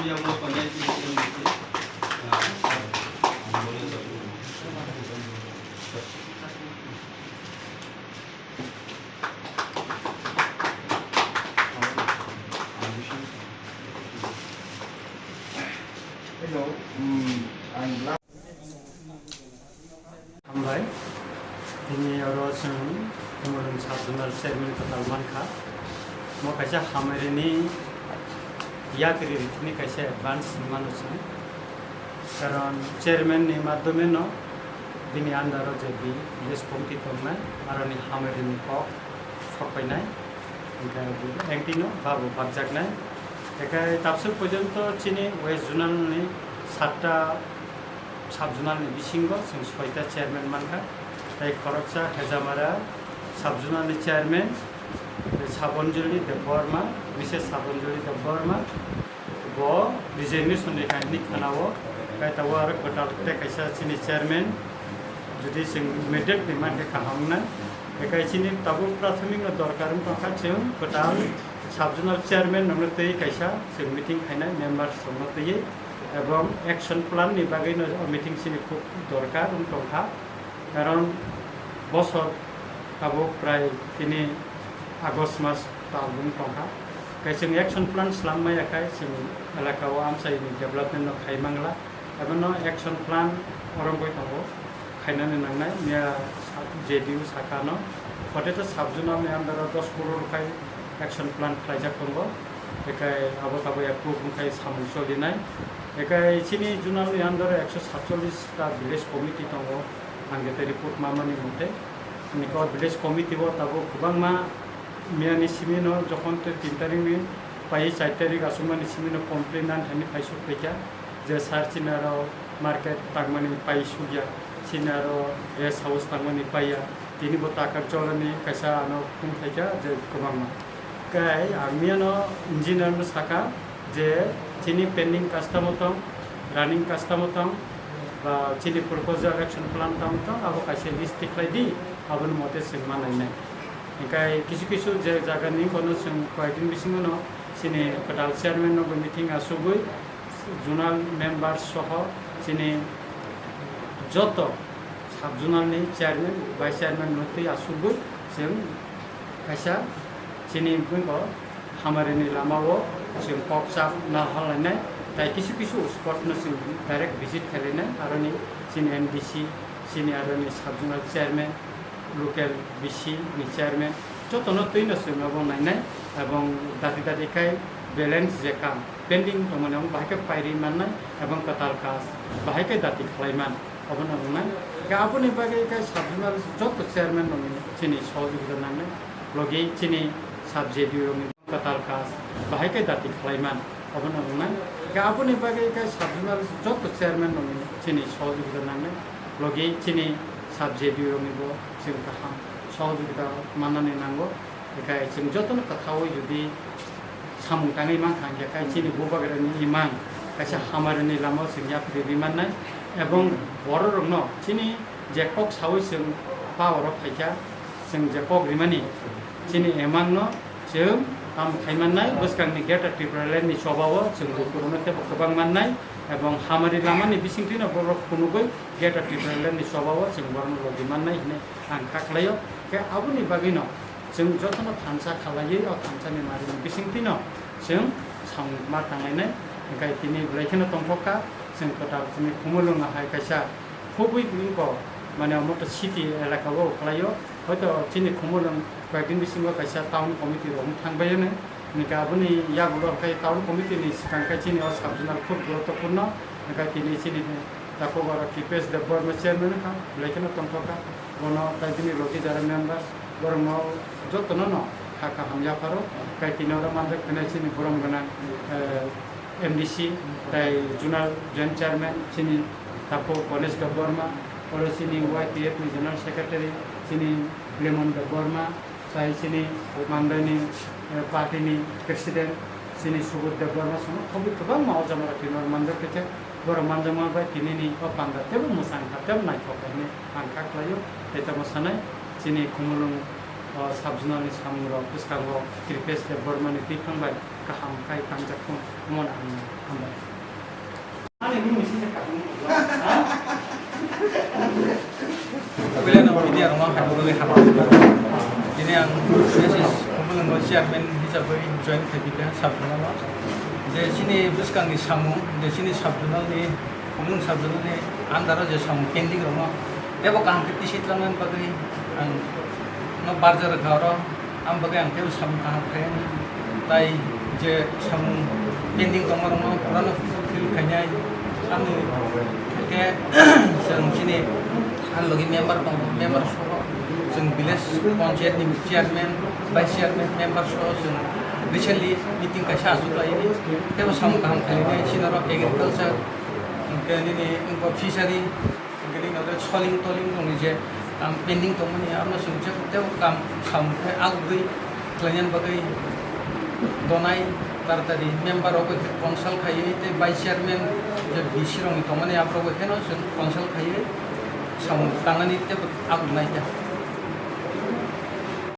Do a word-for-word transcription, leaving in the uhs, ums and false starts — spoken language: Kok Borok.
Hello, um, ang Hambai, tini oro chwng Khumulwng Sub Zonal Chairman kwtal mankha. Mo kaisa hamari ni yakri rithini kaisa advance mano chwng. Karon chairman ni madhyome no bini under o je bi village committee tongnai, aroni hamari ni kok sokpainai. Hingkhe engtino babo bakjaknai. Ekai tabswk porjonto chini West Zonal ni satta sub zonal ni bisingo chwng soita chairman mankha. Tei khoroksa Hejamara sub zonal ni chairman, tei Sabanjali Debbarma, Missus Sabanjali Debbarma, bo resignation ni kainwi khana-o, kai tabuk aro kwtal tei kaisa chini chairman, jodi chwng immediate ni mankhe kaham wngnai. Ekai chini tabuk prathomik no dorkar wng tongkha, chwng kwtal sub zonal chairman rokno twi kaisa chwng meeting khainai, members rokno twiwi, ebong action plan ni bagwi no o meeting chini khub dorkar wng tongkha, karon bosor tabuk prai tini August mas tal wng tongkha. Kai chwng action plan swlam maya khai chwng elaka o amchaini development no khai mangla. Abono action plan oro wngwi tongo, khainani nangnai. Miya sa-, J D U sakano, hote to sub zonal ni under o dos crore khai action plan khlaijak tongo. Ekai abo tabuk approve wngkhai samung solinai. Ekai chini zonal ni under o ekso satchollis ta village committee tongo, ang je tei report mamani mote. Niko village committee o tabuk kwbangma miyani simi no jokhon tei tin tarik ni pai char tarik aswkmani simi no complain nan thani paisuk phaikha je sir chini aro market tangmani pai sukya, chini aro rest house tangmani paiya, tini bo takar cholani kaisa ano phung phaikha je kwbangma. Kai ang miyano engineer no saka je chini pending custom tong, running custom tong, ba chini proposal action plan tamo tong, abo kaisa list tikhlai di, aboni mote chwng ma nainai. Hinkhe kisu kisu je jaga ni kono chwng koyekdin bisingo no chini kwtal chairman no bo meeting asugwi zonal member soho chini joto sub zonal ni chairman, vice chairman no twi asugwi chwng kaisa chini buino hamari ni lama o chwng kok chap na hal lainai, tai kisu kisu spot no chwng direct visit khai lainai, aroni chini M D C, chini aroni sub zonal chairman, local B C ni chairman, jotono twino chwng abo nainai, ebong dati dati khai balance je kam pending tongmani abo bahai khe pairi mannai, ebong kwtal kaj bahai khe dati khlai man, obono wngnai. Khe aboni bagwi khe sub zonal joto chairman rokni chini sohojogita nangnai, logi chini sub J D U rokni kwtal kaj bahai khe dati khlai man, obono wngnai. Khe aboni bagwi khe sub zonal joto chairman rokni chini sohojogita nangnai, logi chini sub J D U rokni bo chwng kaham sohojogita mannani nango. Ekai chwng jotono kwthaui jodi samung tangwi mankha, hingkhe kai chini bubagrani imang kaisa hamari ni lama o chwng yapri ri mannai, ebong borok rokno chini je kok saui chwng power o phaikha, chwng je kok rimani chini emang no chwng tamo khai mannai, bwskang ni Greater Tipraland ni choba o chwng lukurok no teibo kwbang mannai, ebong hamari lama ni bisingtwi no borok phunugwi Greater Tipraland ni choba o chwng borok no logi mannai hinwi ang kha khlai o. Khe aboni bagwi no chwng jotono thansa khalaiwi o thansa ni mari ni bisingtwi no chwng samung ma tanglainai. Hingkhe tini belai kheno tongthok kha, chwng kwtal chini Khumulwng hai kaisa khubui wngkha, mane omo to city elaka o khlai o, hoito chini Khumulwng koyekdin bisingo kaisa town committee rok wng thang bai o nai. Hingkhe aboni yagulo hwnkhe town committee ni swkang khe chini o sub zonal khub guruttopurno, hwnkhe tini chini takhuk oro Kripesh Debbarma chairman wngkha, belai kheno tongthok kha. Bono tai bini logi jara members, borokno jotono no kha kaham yapharo, tai tini oro manjak khenai chini borom gwnang, eh, M D C, tai zonal joint chairman chini takhuk Ganesh Debbarma, oro chini Y T F ni general secretary chini Lemon Debbarma, tai chini mandaini, eh, party ni president chini Subodh Debbarma songno khobwi kwbangma o jaga tini oro manjak khe borok manjakma bai tini ni o panda tebo mwchang kha, tebo naithok kha hinwi ang kha khlai o. Tei tamo sanai chini Khumulwng o sub zonal ni samung rok bwskango Kripesh Debbarma ni twiphang bai kaham khai thangjak thung, omono ang hambai. Ani bini sini kha. Puila no media rokno hai borok hambai. Tini ang S S Khumulwngo chairman hisabai join khai bika sub zonal o. Je chini bwskangni samung, je chini sub zonal ni Khumulwng sub zonal ni under o je samung pending rokno tebo kaham khe tisi twlangna bagwi ang no barja rwkha oro. Ang bagwi ang teibo samung kaham khlai ani. Tai je samung pending tongma rokno purano fulfill khainai. Ani khe chwng chini ani logi member tongo, member soho chwng village panchayat ni chairman, vice chairman, member soho chwng recently meeting kaisa achuk lai ani. Teibo samung kaham khlainai chini oro agriculture, hwnkhe nini wngkha fishery, hwnkhe nini oro soling toling rokni je kam pending tongmani, abono chwng je teibo kam samung khe agugwi khlainani bagwi donai, taratari member rok bai khe consult khaiwi tei vice chairman je V C rokni tongmani aborok bai kheno chwng consult khaiwi samung tangnani teibo agugnai kha.